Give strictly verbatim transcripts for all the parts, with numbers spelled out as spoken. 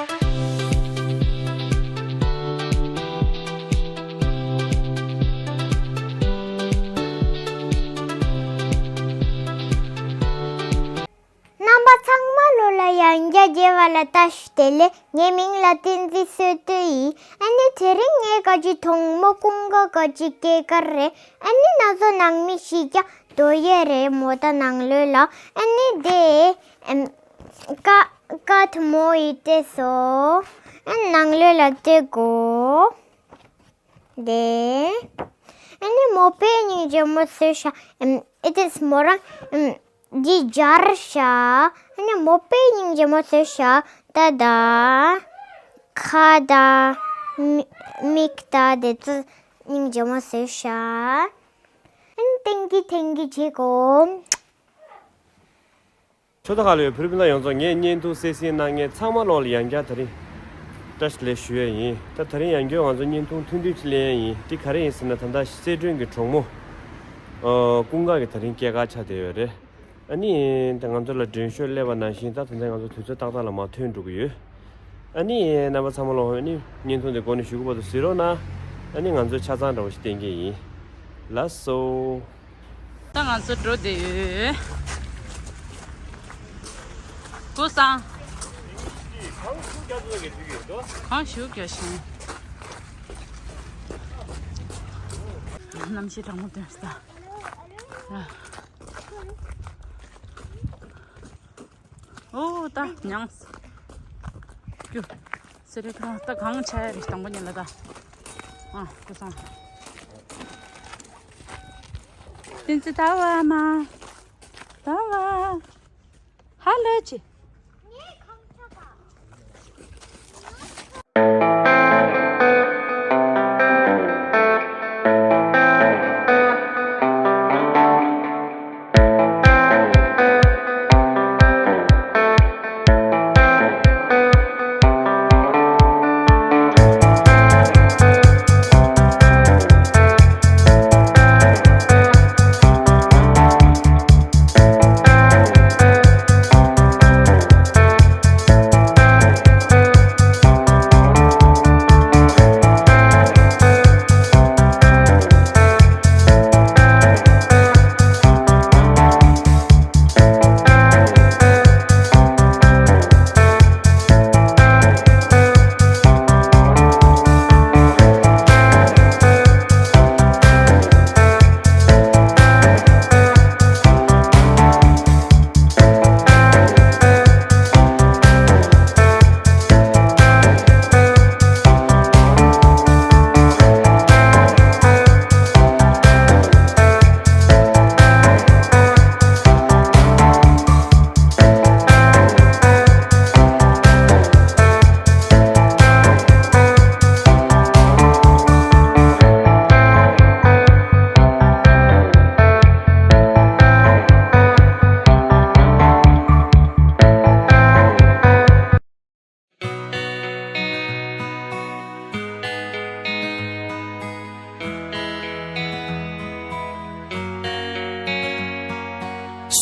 རྣམ་པ་ཚང་མ་ལོ་ལ་ཡང་བསྐྱར་མཇལ་བ་ལ་བཀྲ་ཤིས་བདེ་ལེགས། ངའི་མིང་ལ་བསྟན་འཛིན་བསོད་བདེ་ཡིན། ཨ་ནི་དེ་རིང་ངས་ག་ཅི་མཐོང་མོ་ཀུན་དགའ་ག་ཅི་སྐྱེས་སྐར་རེད། ཨ་ནི་ན་ཚོ་ནང་མི་ཞིག་ཀྱང་རྡོ་ཡས་རེད་མོ། ད་ནང་ལོས་ལ་ཨ་ནི་དེ་ཀ་ཀ་ཐ་མོ་ཡི་ལྟས་སོ། ཨ་ནང་ལོས་ལ་ལྟས་གོ། དེ། ཨ་ནི་མོ་དཔེ་སྙིང་རྗེ་མོ་བཟོས་ཤག་ཨམ། ཨེ་ཏེས་མོ་རང་ཨམ། འདི་སྦྱར་ཤག་ཨ་ནི་མོ་དཔེ་སྙིང་རྗེ་མོ་བཟོས་ཤག་ད་ད། ཁ་ད། མི་མིག་ད་དེ་ཚོ་སྙིང་རྗེ་མོ་བཟོས་ཤག་ཨ་ནི་ཐེང་ཀིའུ་ཐེང་ཀིའུ་བྱེད་གོ། ཆོས་ད་ག་ལོའི་བོད་རིགས་སྤུན་ཟླ་ཡོངས་རྫོགས། ངས་བརྙན་ཐུང་གསན་གཟིགས་གནང་མཁན་ཚང་མ་ལོ་ལ་ཡང་བསྐྱར་དེ་རིང་བཀྲ་ཤིས་བདེ་ལེགས་ཞུ་ཡས་ཡིན། ད་དེ་རིང་ཡང་བསྐྱར་ང་ཚོ་བརྙན་ཐུང་ཐུང་ཐུང་ཅིག་ལེན་ཡས་ཡིན། འདི་ག་རེ་ཡིན་ཟེར་ན། ད་ལྟ་གསལ་སྒྲོན་གྱི་གྲོགས་མོ་ཨ། ཀུན་དགའ་གི་དེ་རིང་སྐྱེས་སྐར་ཆགས་བསྡད་ཡོད་རེད། ཨ་ནི་ད་ང་ཚོ་ལ་མགྲོན་ཤོག་སླེབས་པ་ནང་བཞིན་ད་ད་ལྟ་ང་ཚོ་དུས་ཚོད་ཏག་ཏག་ལ་མར་ཐོན་འགྲོ་གི་ཡོད། ཨ་ནི་རྣམ་པ་ཚང་མ་ལོ། ཨ་ནི་བརྙན་ཐུང་འདི་འགོ་ནས་གཞུག་གུ་བར་དུ་གཟིགས་རོགས་གནང་། ཨ་ནི་ང་ཚོའི་ཆ་ཚང་འདྲ་བོ་ཞིག་བསྟན་གྱི་ཡིན། ལགས་སོ། ད་ང་ཚོ་འགྲོ་བསྡད་ཡོད། ཀུན་བཟང་། གངས་ཤུགས་རྒྱག་བཞིན། གནམ་གཤིས་གྲང་མོ་ཐོན་སོང་། ཨོ་ད་མྱངས། ཀྱུ། སེ་རེ་ཁ་ད་གངས་ཆགས་ཡ་རེད་དང་པོ་ཉིད་ལ་ད། ཨ་ཀུན་བཟང་། བསྟན་འཛིན་ཟླ་བ་མ། ཟླ་བ། ཧ་ལོ་ཅི།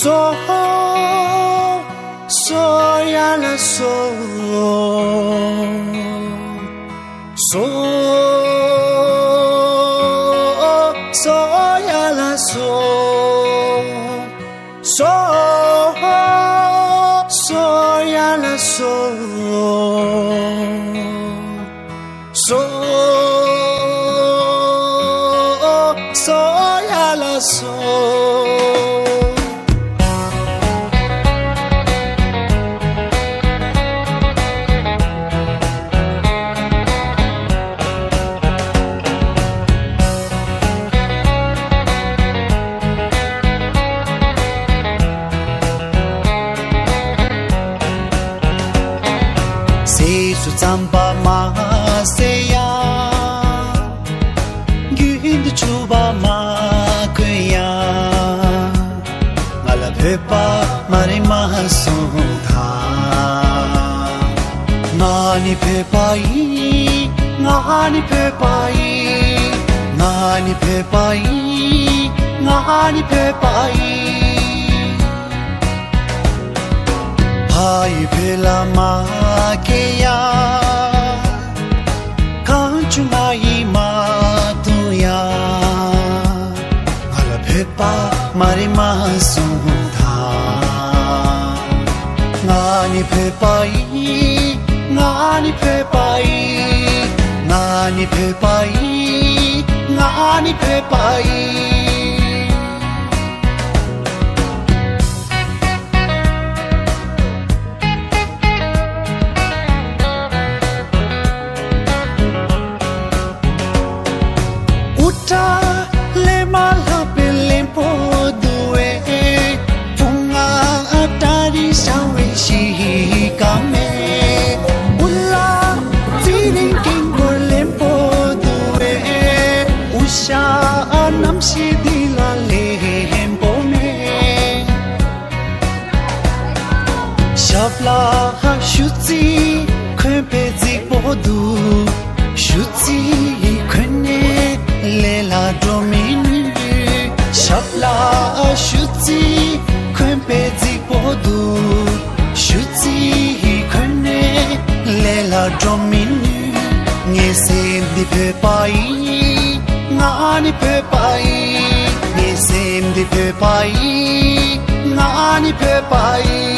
སོ། སོ་ཡ་ལ་སོ། སོ། སོ་ཡ་ལ་སོ། སོ། སོ་ཡ་ལ་སོ། སོ། སོ་ཡ་ལ་སོ། ཟས་སུ་རྩམ་པ་མ་ཟོས་ཡ། རྒྱུན་དུ་ཕྱུ་པ་མ་གོན་ཡ། ང་ལ་བོད་པ་མ་རེད་མ་གསུངས་དང་། ང་ནི་བོད་པ་ཡིན། ང་ནི་བོད་པ་ཡིན། ང་ནི་བོད་པ་ཡིན། ང་ནི་བོད་པ་ཡིན། ཕ་ཡི་བོད་ལ་མ། ཀེ་ཡ། གང་བྱུང་ང་ཡིས་མ་བཏུང་ཡ། ང་ལ་བོད་པ་མ་རེད་མ་གསུངས་དང་། ང་ནི་བོད་པ་ཡིན། ང་ནི་བོད་པ་ཡིན། ང་ནི་བོད་པ་ཡིན། ང་ནི་བོད་པ་ཡིན། དབུ་སྐྲ་ལས་མ་ལྷག་པའི་བློན་པོ་འདུག་པས། བུ་ང་ཨ་ཏ་རི་ཤང་བའི་ཤི་ཀ་མེ། དབུ་ལ་ཚེ་རིང་དཀྱིལ་འཁོར་བློན་པོ་འདུག་པས། དབུ་ཞྭ་རྣམ་ཤེས་འདི་ལ་ལེན་པོ་མེད། ཞབས་ལ་ཧ་ཤུ་ཙི་གོན་པའི་རྫིག་པོ་འདུག་ཤུ་ཙི་གོན་ནས་ལས་ལ་འགྲོ་མི་ནུས། ཞབས་ལ་ཧ་ཤུ་ཙི་གོན་པའི་རྫིག་པོ་འདུག་ཤུ་ཙི་གོན་ནས་ལས་ལ་འགྲོ་མི་ནུས། ངའི་སེམས་འདི་བོད་པ་ཡིན། ང་ནི་བོད་པ་ཡིན། ངའི་སེམས་འདི་བོད་པ་ཡིན། ང་ནི་བོད་པ་ཡིན།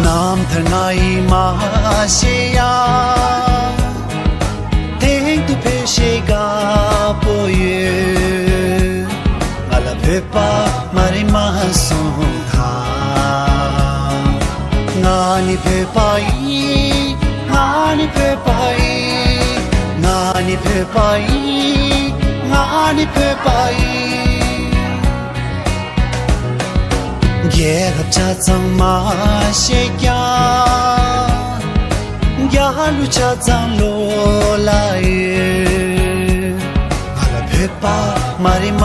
རྣམ་ཐར་ང་ཡིས་མ་ཤེས་ཡ། དེང་དུ་ཕལ་ཆེར་དགའ་པོ་ཡོད། ང་ལ་བོད་པ་མ་རེད་མ་གསུངས་དང་། ང་ནི་བོད་པ་ཡིན། ང་ནི་བོད་པ་ཡིན། ང་ནི་བོད་པ་ཡིན། ང་ནི་བོད་པ་ཡིན། རྒྱལ་ཁབ་ཆ་ཚང་མ་ཤེས་ཀྱང་། རྒྱལ་གླུ་ཆ་ཚང་བློ་ལ་ཡོད། ང་ལ་བོད་པ་མ་རེད་མ་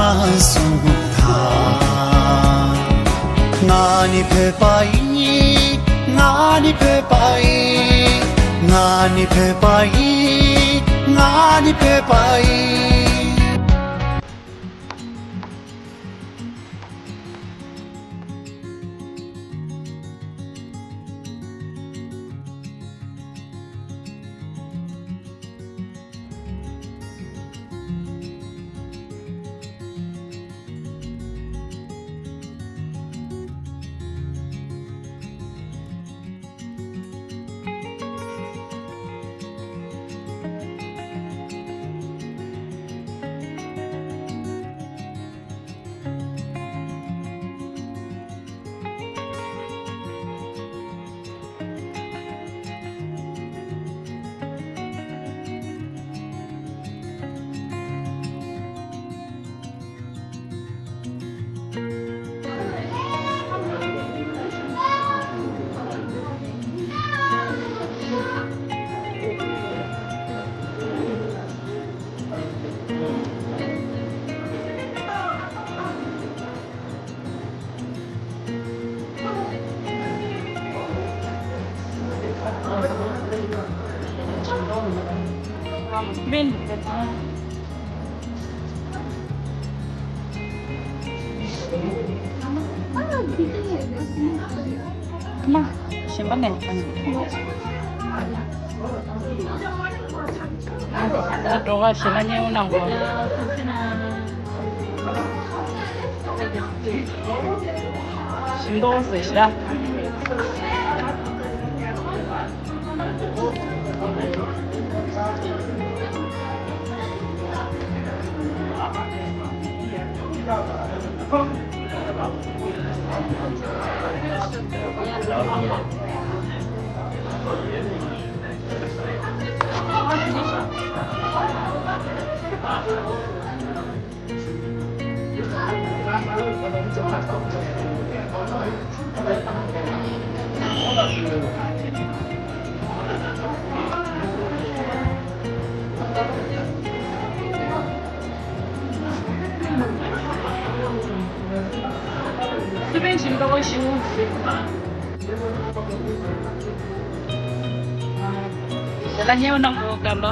གསུངས་དང་། ང་ནི་བོད་པ་ཡིན། ང་ནི་བོད་པ་ཡིན། ང་ནི་བོད་པ་ཡིན། ང་ནི་བོད་པ་ཡིན། མ། གཞན་པ་ནས། ད་འགྲོ་ག་ཞེ་ན་སྙན་པོ་གནང་དགོས། ཞིམ་མདོག་ཟེར་ཤི་ར། དཔལ་ཞིང་ཁ་བ་ཞུ། དེ་ལ་སྙན་གནང་གོ་ག་ལོ།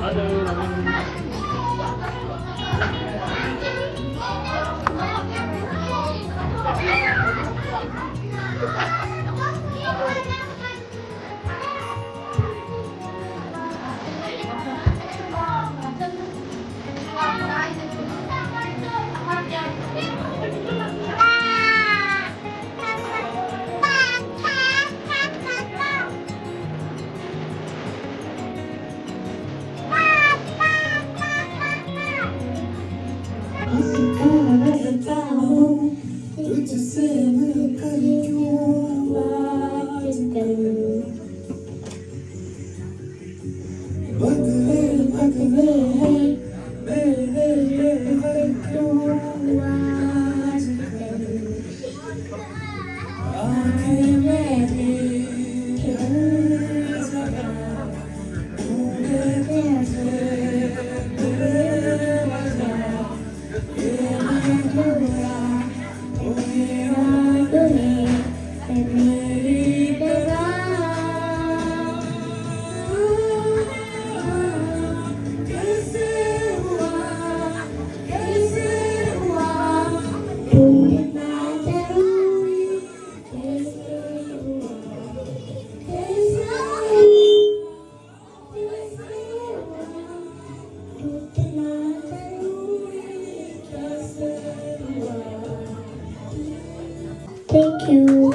Thank you.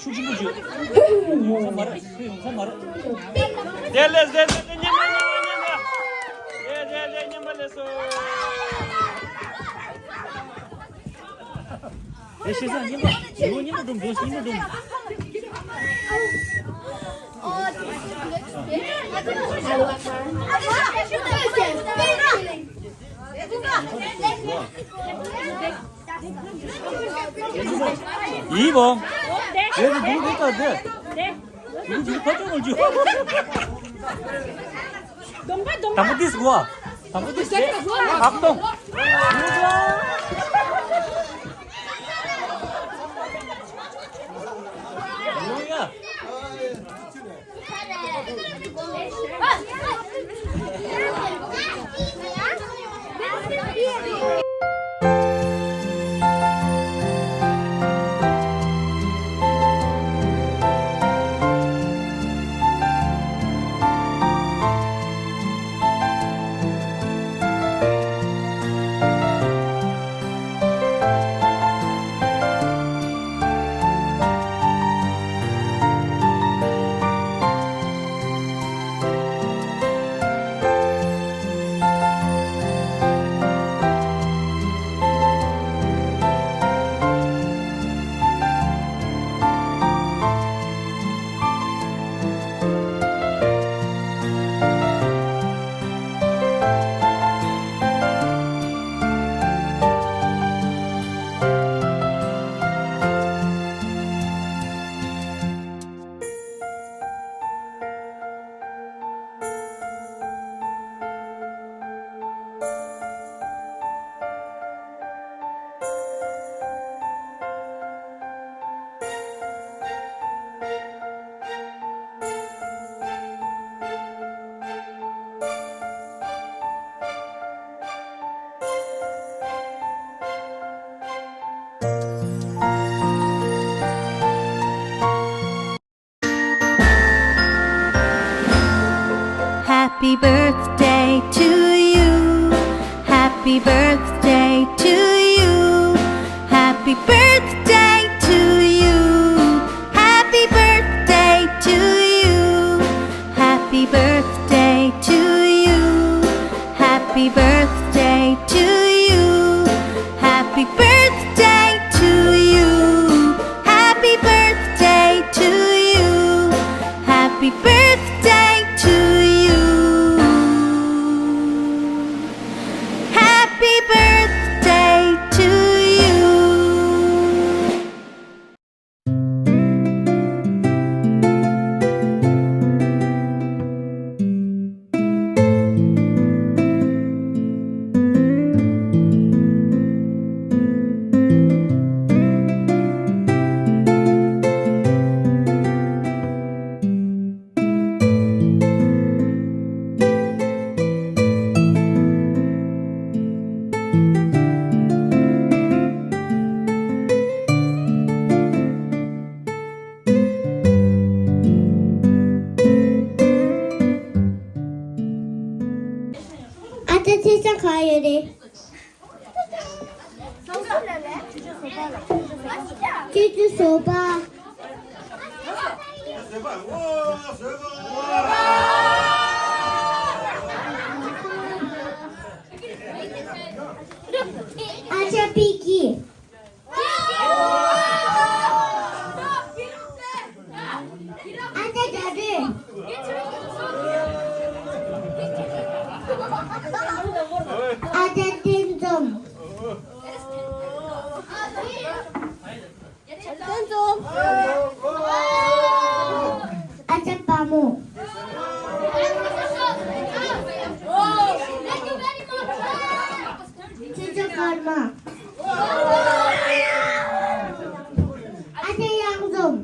ཤུགས་ཆེན་པོ་བྱོས། ཡོང་ས་མ་རེད། ཡོང་ས་མ་རེད། དེ་ལས་དེ་དེ་དེ་ཉན་པ་ཉན་པ་ཉན་པ། དེ་དེ་དེ་ཉན་པ་ལས་སོ། དེ་ཤེས་ས་ཉན་པ། ཇོ་བོ་ཉན་པ་སྒྲུང་ཇོ་ཉན་པ་སྒྲུང་། ཡིན་བོ། དེ་དེ་དེ་དེ་དེ། དེ་དེ་ཕ་ཚོ་ནོར་ཇུ། དང་པོ་ཏིས་གོ། དང་པོ་ཏིས་གོ། ཨག་ཏོང་། ཡིན་བོ། ཡིན་ཡ། Happy birthday to you. Happy birthday to you. Happy birthday to you. Happy birthday to you. Happy birthday to you. Happy birthday to you. Happy birthday to you. Happy birthday to you. Happy birthday to you. Happy birthday to you. ཨ་ཅག་ཁྱེད་ཚོ་ག་ཡོད་རེད། ཁྱེད་ཚོ་བཟོད་པ། ཨ་ཅག་པི་ཀི། ཨ་ཅག་རྒྱ་སྒྲོན། ཨ་ཅག་བསྟན་འཛོམས། བསྟན་འཛོམས། ཨ་ཅག་དཔའ་མོ། ཁྱེད་ཚོ་སྐར་མ། ཨ་ཅག་གཡང་འཛོམས།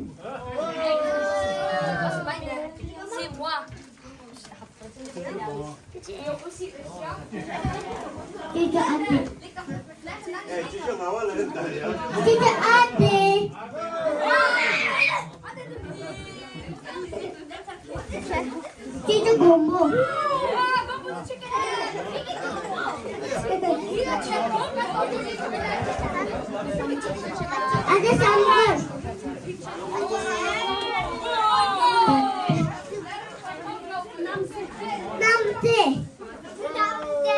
ཁྱེད་ཚོ་ཨ་ཅེ། ཁྱེད་ཚོ་ཨ་ཅེ། ཅི་ཅི་མགོན་པོ། ཨ་ཅེ་བསམ་དཀར། གནམ་རྩེ། གནམ་རྩེ།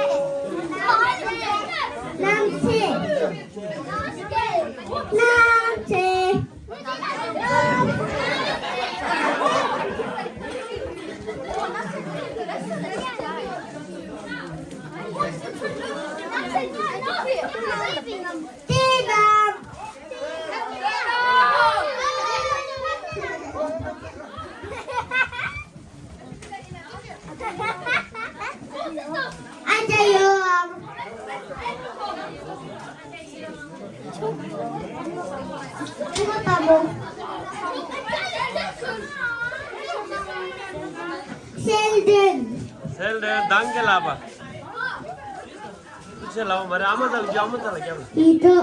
གནམ་རྩེ། གནམ་རྩེ། ཏེ་དང་། ཨ་ཅག་ཡོ། ཨ་མ་དཔའ་མོ། ཤེལ་དོན། ཤེལ་དོན་དང་གི་ལག་པ། ཁྱེད་ལ་མ་རེད། ཨ་མ་ཚ་ལ་རྒྱབ། ཨ་མ་ཚ་ལ་རྒྱབ། ཡིད་དོ།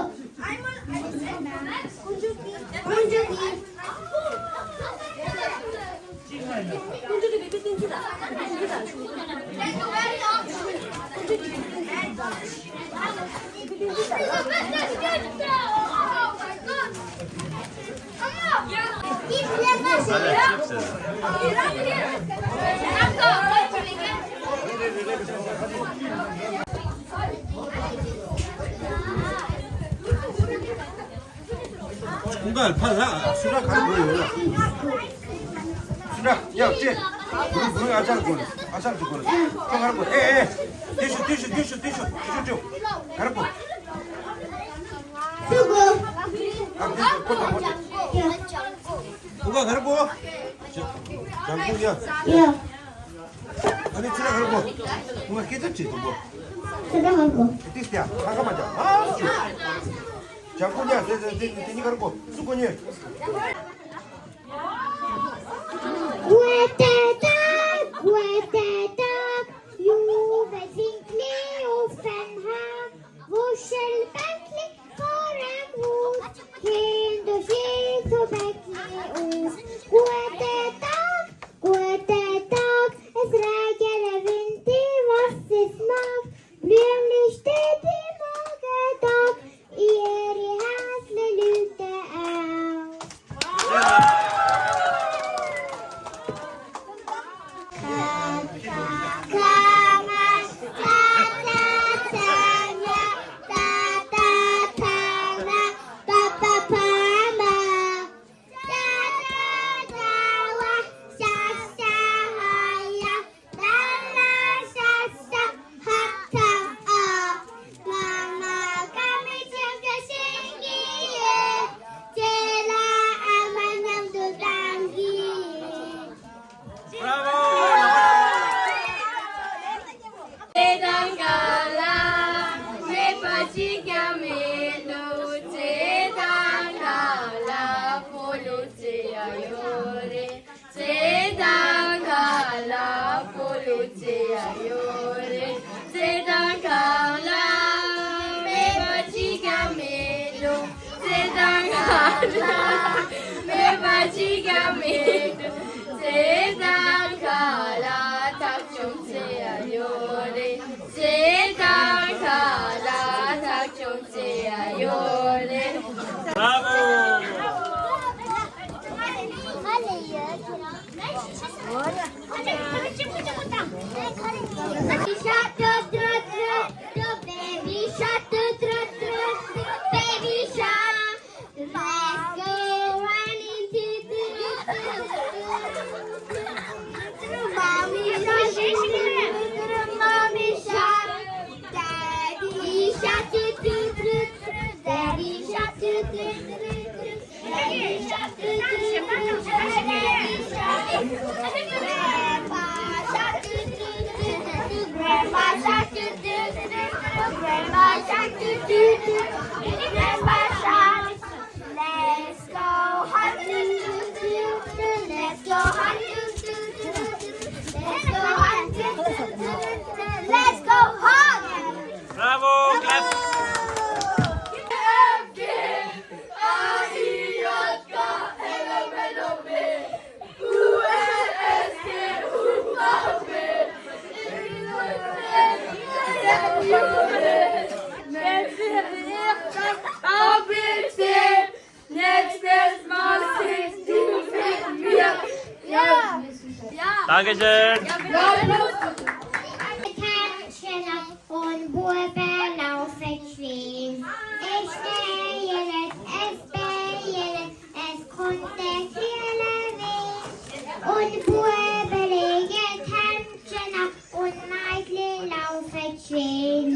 ཀུན་འཇུག་གི། ཁོང་ག་ཕ་ལ་སུ་ར་ག་རེ་དགོས་ཡོད་ལ། སུ་ར་ཡ་ཅེ། གུ་རུ་གུ་རུ་ཨ་ཅག་དགོས། ཨ་ཅག་ཅིག་དགོས། ཁྱོད་ག་རེ་དགོས། ཨེ་ཨེ། ཏེ་ཤུ་ཏེ་ཤུ་ཏེ་ཤུ་ཏེ་ཤུ་ཏེ་ཤུ་ཏེ་ཤུ། ག་རེ་དགོས། སུ་དགོས། ཨ་ཏེ་ཤུ་ཁོ་དང་ཁོ་དང་། ཁོ་ག་ག་རེ་དགོས། ཇང་ཀུག་ཡ། ཡ། ཨ་ནི་ཚེ་རིང་ག་རེ་དགོས། ཁོ་ག་སྐད་ཆ་དྲིས་འདུག་གོ། ཚེ་རིང་ག་རེ་དགོས། ཏིས་ཏེ་ཨ་ཁ་མ་ཇ་ཨ་སུ། ཇང་ཀུག་ཡ་ཟེར་ཟེར་ཏེ་ཏེ་གཉིས་ག་རེ་དགོས། སུ་དགོས་ཉེ། Gute Tag, guten Tag, you will sing Leo Fenha. Wo shall back Hände schießt weg aus. Guten Tag, guten Tag, es regnet wie ཚེ་ཡང་ཡོད་རེད། ཚེ་དང་ཁ་ལ་མེད་པ་གཅིག་ཀྱང་མེད་འགྲོ། ཚེ་དང་ཁ་ལ་མེད་པ་གཅིག་ཀྱང་མེད་འགྲོ། ཚེ་དང་ཁ་ལ་ཐག་ཆོད་ཚེ་ཡང་ཡོད་རེད། ཚེ་དང་ཁ་ལ་ཐག་ཆོད་ཚེ་ཡང་ཡོད་རེད། Bravo! Baby shark, do, do, do, do, baby shark, do, do, do, do, baby shark. Let's go running to the mommy shark, mommy shark, daddy shark, do, do, do, do, daddy shark, do, do, do, do, do. Let's go hunting. Let's go hunting. Let's go hunting. Let's go hunting. Bravo, clap. Dankeschön. Attention. Und Buben laufen schön. Ich spiele, es spiele, es kommt der Killer. Und Buben legen Händchen ab und Meitli laufen schön.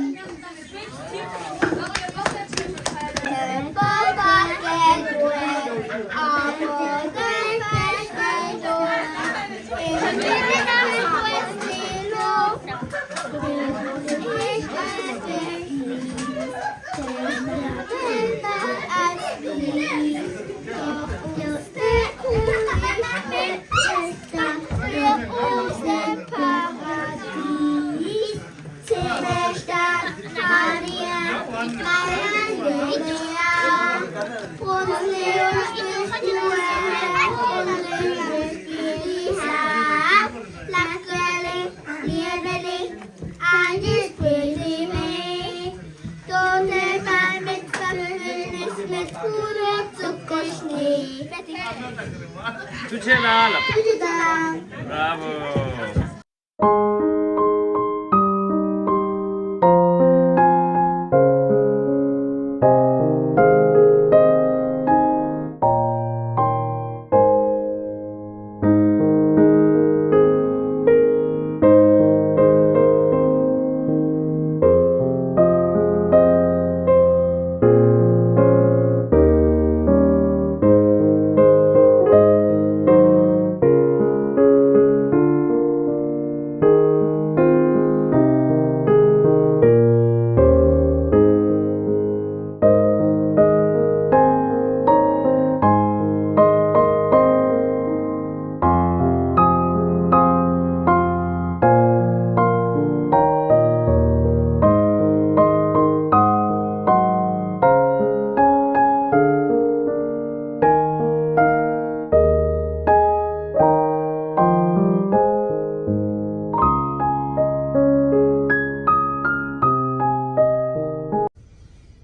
Bravo.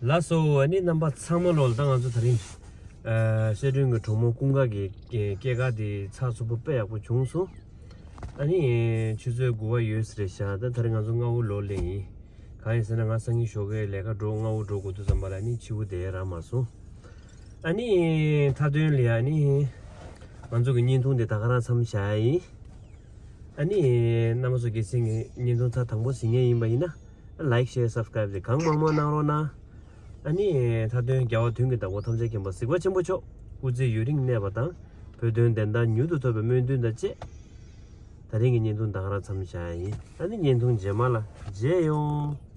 ལགས་སོ། ཨ་ནི་རྣམ་པ་ཚང་མ་ལོ་ལ་ད་ང་ཚོ་དེ་རིང་ཨ་གསལ་སྒྲོན་གྱི་གྲོགས་མོ་ཀུན་དགའ་གི་སྐྱེས་སྐར་དེ་ཚགས་ཚུད་པོ་དཔེ་ཡག་པོ་བྱུང་སོང་། ཨ་ནི་ཆུ་ཚོད་དགུ་པ་ཡོལ་ས་རེད་ཤག་ད་དེ་རིང་ང་ཚོ་སྔ་པོ་ལོག་སླེབས་ཡིན། གང་ཡིན་ཟེར་ན་ང་སང་ཉིན་ཞོགས་ཀས་ལས་ཀ་འགྲོ་སྔ་པོ་འགྲོ་དགོས་དུས་ཙམ་པ་ལ་ནི་ཕྱི་པོ་དེ་རག་མ་སོང་། ཨ་ནི་མཐའ་དོན་ལ་ཡ་ནི་ང་ཚོ་གི་བརྙན་ཐུང་དེ་ད་ག་རང་མཚམས་བཞག་ཡིན། ཨ་ནི་རྣམ་པ་ཚོ་གལ་སྲིད་ངའི་བརྙན་ཐུང་ཚར་དང་པོ་གཟིགས་མཁན་ཡིན་པ་ཡིན་ན་ལའིཀ་ཤེར་སབ་སི་ཀ་རའིབ་དེ་གང་མང་མང་གནང་རོགས་གནང་། ཨ་ནི་མཐའ་དོན་རྒྱལ་བ་དོན་གྱི་བདག་པོ་ཐམས་ཅད་མཁྱེན་པ་གཟིགས་པ་ཆེན་པོ་མཆོག་སྐུ་ཚེ་ཡུན་རིང་གནས་པ་དང་བོད་དོན་བདེན་མཐའ་མྱུར་དུ་ཐོབ་པའི་སྨོན་འདུན་དང་བཅས། ད་རིང་གི་བརྙན་ཐུང་ད་ག་རང་མཚམས་བཞག་ཡིན། ཨ་ནི་བརྙན་ཐུང་རྗེས་མ་ལ་མཇལ་ཡོང་།